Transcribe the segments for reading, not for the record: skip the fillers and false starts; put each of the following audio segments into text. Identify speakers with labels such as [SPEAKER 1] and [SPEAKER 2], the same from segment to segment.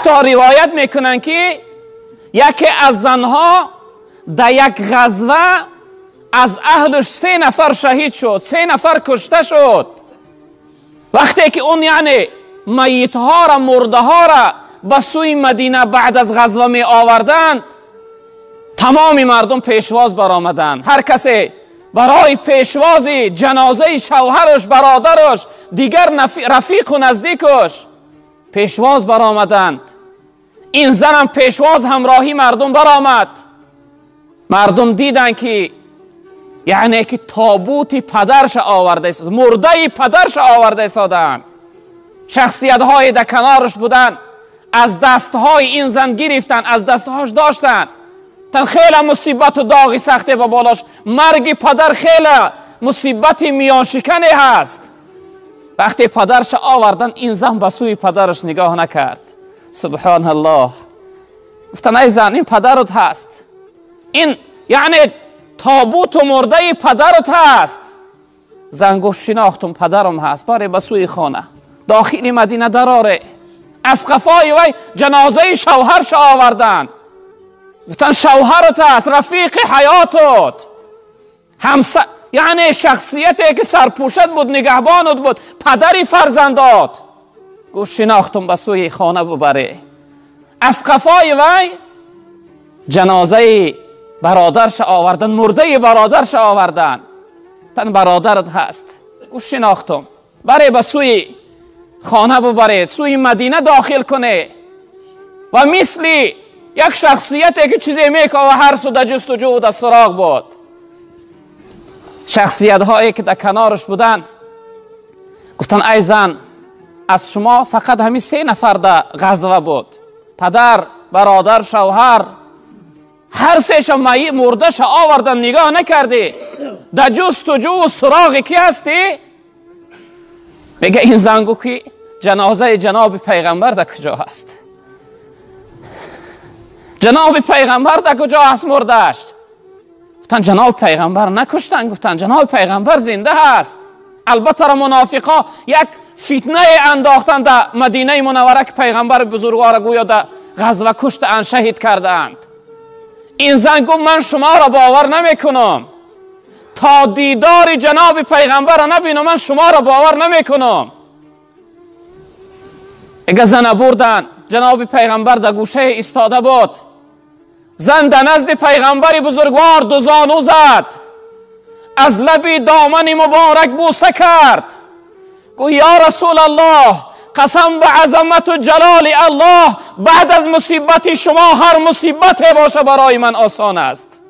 [SPEAKER 1] حتی روایت میکنن که یکی از زنها در یک غزوه از اهلش 3 نفر شهید شد، 3 نفر کشته شد. وقتی که اون یعنی میت ها را، مرده ها را به سوی مدینه بعد از غزوه می آوردند، تمام مردم پیشواز برآمدند. هر کسی برای پیشواز جنازه شوهرش، برادرش، دیگر رفیق و نزدیکش پیشواز برآمدند. این زنم پیشواز همراهی مردم برآمد. مردم دیدن که یعنی که تابوت پدرش آورده است، مرده پدرش آورده ایستادند. شخصیت های در کنارش بودن، از دستهای این زن گرفتن، از دستهاش داشتن. تن خیلی مصیبت و داغی سخته به بالاش، مرگ پدر خیلی مصیبت میان شکنی هست. وقتی پدرش آوردن، این زن به سوی پدرش نگاه نکرد. سبحان الله. گفتن ای زن، این پدرت هست، این یعنی تابوت و مرده پدرت هست. زن گفت شناختم پدرم هست، باره به سوی خانه داخل مدینه دراره. از قفای وی جنازه شوهرش آوردن. گفتن شوهرت هست، رفیق حیاتت، یعنی شخصیتی که سرپوشت بود، نگهبانت بود، پدری فرزندات. گفت شناختم، به سوی خانه ببره. از قفای وی جنازه برادرش آوردن، مرده برادرش آوردن. تن برادرت هست. گفت شناختم، بره به سوی خانه ببره، سوی مدینه داخل کنه. و مثلی یک شخصیتی که چیزی میکه و هر سو در جستجو و در سراغ بود. شخصیت هایی که در کنارش بودن گفتن ای زن، از شما فقط همین 3 نفر در غزوه بود، پدر، برادر، شوهر. هر سهش مردش آوردن، نگاه نکردی، در جستجو و سراغ کی هستی؟ میگه این زن گفت که جنازه جناب پیغمبر در کجا هست؟ جناب پیغمبر در کجا هست مردش؟ گفتن جناب پیغمبر نکشتن، گفتن جناب پیغمبر زنده هست. البته را منافقا یک فتنه انداختن در مدینه منوره که پیغمبر بزرگوار گویا در غزوه کشتند، شهید کردند. این زن گفت من شما را باور نمیکنم، تا دیدار جناب پیغمبر را نبینم من شما را باور نمیکنم. اگه زن بردن، جناب پیغمبر در گوشه ایستاده بود. زن در نزد پیغمبر بزرگوار دو زانو زد، از لب دامن مبارک بوسه کرد. گفت یا رسول الله، قسم به عظمت و جلال الله، بعد از مصیبت شما هر مصیبت باشه برای من آسان است.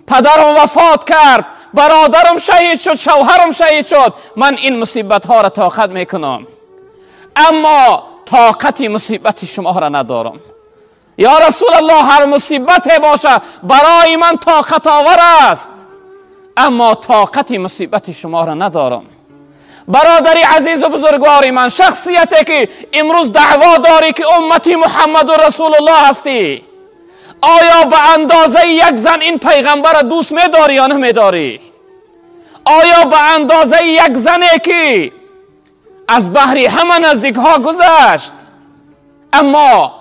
[SPEAKER 1] پدرم وفات کرد، برادرم شهید شد، شوهرم شهید شد، من این مصیبت ها را طاقت میکنم، اما طاقت مصیبت شما را ندارم. یا رسول الله، هر مصیبت باشه برای من طاقت آور است، اما طاقت مصیبت شما را ندارم. برادری عزیز و بزرگواری من، شخصیتی که امروز دعوا داری که امتی محمد و رسول الله هستی، آیا به اندازه یک زن این پیغمبر دوست میداری یا نمیداری؟ آیا به اندازه یک زنی که از بحری همه نزدیک ها گذشت، اما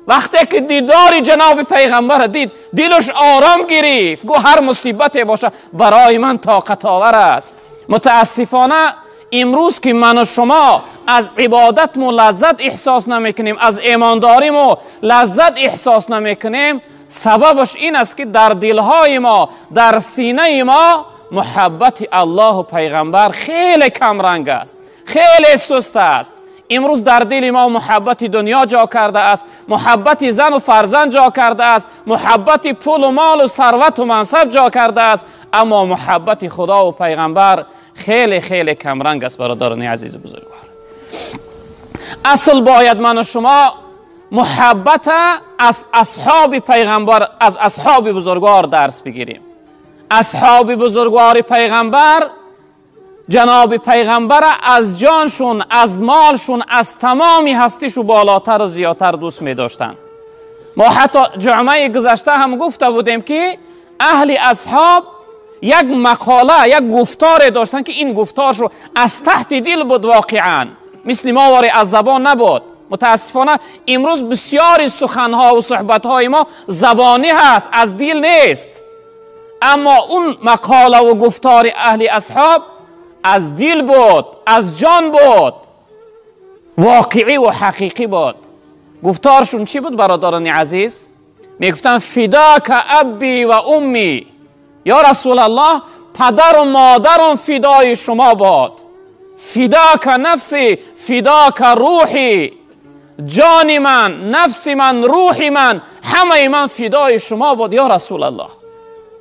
[SPEAKER 1] وقتی که دیدار جناب پیغمبر دید دلش آرام گرفت، گو هر مصیبتی باشه برای من طاقت آور است. متاسفانه امروز که من و شما از عبادت مو لذت احساس نمیکنیم، از ایمانداری مو لذت احساس نمیکنیم، سببش این است که در دلهای ما، در سینه ما محبت الله و پیغمبر خیلی کم رنگ است، خیلی سست است. امروز در دل ما محبت دنیا جا کرده است، محبت زن و فرزند جا کرده است، محبت پول و مال و ثروت و منصب جا کرده است، اما محبت خدا و پیغمبر خیلی خیلی کم رنگ است. برادران عزیز بزرگوار، اصل باید من و شما محبت از اصحاب پیغمبر، از اصحاب بزرگوار درس بگیریم. اصحاب بزرگوار پیغمبر، جناب پیغمبر از جانشون، از مالشون، از تمامی هستیشو بالاتر و زیادتر دوست می داشتن. ما حتی جمعه گذشته هم گفته بودیم که اهل اصحاب یک مقاله، یک گفتار داشتن که این گفتارش رو از تحت دل بود، واقعا مثل ما واری از زبان نبود. متاسفانه امروز بسیاری سخنها و صحبتهای ما زبانی هست، از دل نیست. اما اون مقاله و گفتار اهل اصحاب از دل بود، از جان بود، واقعی و حقیقی بود. گفتارشون چی بود برادران عزیز؟ میگفتن فداک ابی و امی، یا رسول الله پدر و مادرم فدای شما باد. فداک نفسی، فداک روحی، جان من، نفس من، روح من، همه من فدای شما بود یا رسول الله.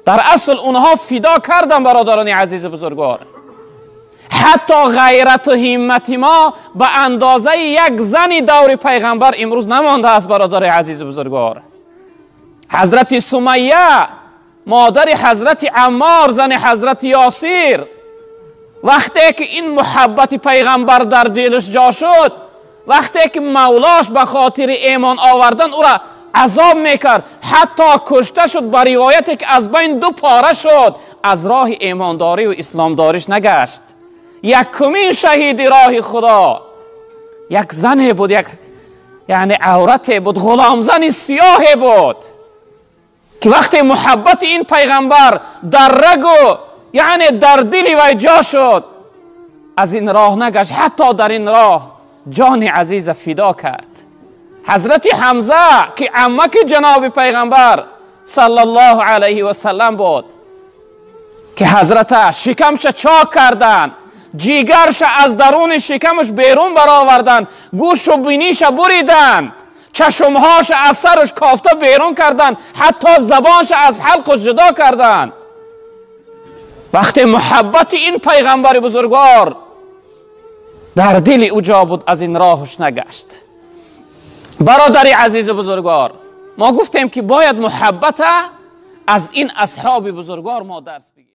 [SPEAKER 1] در اصل اونها فدا کردن برادران عزیز بزرگوار. حتی غیرت و همت ما به اندازه یک زن دور پیغمبر امروز نمانده است برادر عزیز بزرگوار. حضرت سمیه مادر حضرت عمار، زن حضرت یاسر، وقتی که این محبت پیغمبر در دلش جا شد، وقتی که مولاش به خاطر ایمان آوردن او را عذاب میکرد، حتی کشته شد، با روایتی که از بین دو پاره شد، از راه ایمانداری و اسلامداریش نگشت. یکمین شهید راه خدا یک زن بود، یک یعنی عورت بود، غلام زن سیاه بود که وقتی محبت این پیغمبر در رگ و یعنی در دل وی جا شد، از این راه نگشت، حتی در این راه جان عزیز فدا کرد. حضرت حمزه که عمک جناب پیغمبر صلی الله علیه و سلم بود، که حضرت شکمش چاک کردن، جیگرش از درون شکمش بیرون برآوردن، گوش و بینیش بریدند، چشمهاش از سرش کافته بیرون کردند، حتی زبانش از حلق جدا کردند. وقتی محبت این پیغمبر بزرگوار در دل او جا بود، از این راهش نگشت. برادر عزیز بزرگوار، ما گفتیم که باید محبت از این اصحاب بزرگوار ما درس بگیریم.